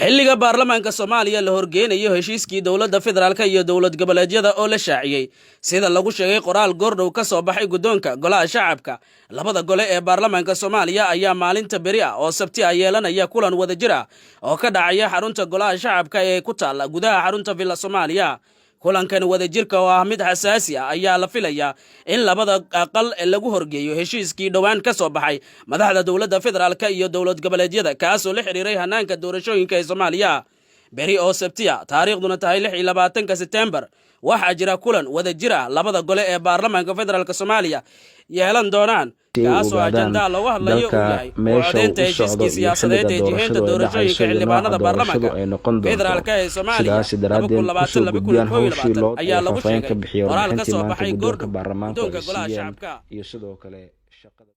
Xilliga baarlamaanka Soomaaliya la horgeenayo heshiiskii dowladda federaalka iyo dowlad goboleedyada oo la shaaciyey, sida lagu sheegay qoraal goordhow ka soo baxay guddoonka Golaha Shacabka, labada gole ee baarlamaanka Soomaaliya ayaa maalinta beri ah oo Sabti ah yeelanaya kulan wadajir ah oo ka dhacaya xarunta Golaha Shacabka ee ku taalla gudaha xarunta Villa Soomaaliya. Kulankan wadajirka oo ah mid xasaasi ah ayaa la filayaa in labada aqal lagu horgeeyo heshiiskii dhowaan ka soo baxay madaxda dowladda federaalka iyo dowlad goboleedyada, kaasoo la xiriiray hanaanka doorashooyinka ee Soomaaliya. Beri oo Sabtiya, taariikhduna tahay 26-ka Setembar, waxaa jira kulan wadajir ah labada gole ee baarlamaanka federaalka Soomaaliya yeelan doonaan, kaasoo ajandaa looga hadlayo uu yahay codeynta heshiiskii siyaasadeed ee jiheynta doorashooyinka xildhibaanada baarlamaanka federaalka ee Soomaaliya, ayaa lagu sheegay qoraal ka soo baxay goordhow guddoonka Golaha Shacabka. Iyo sidoo kale shaqada.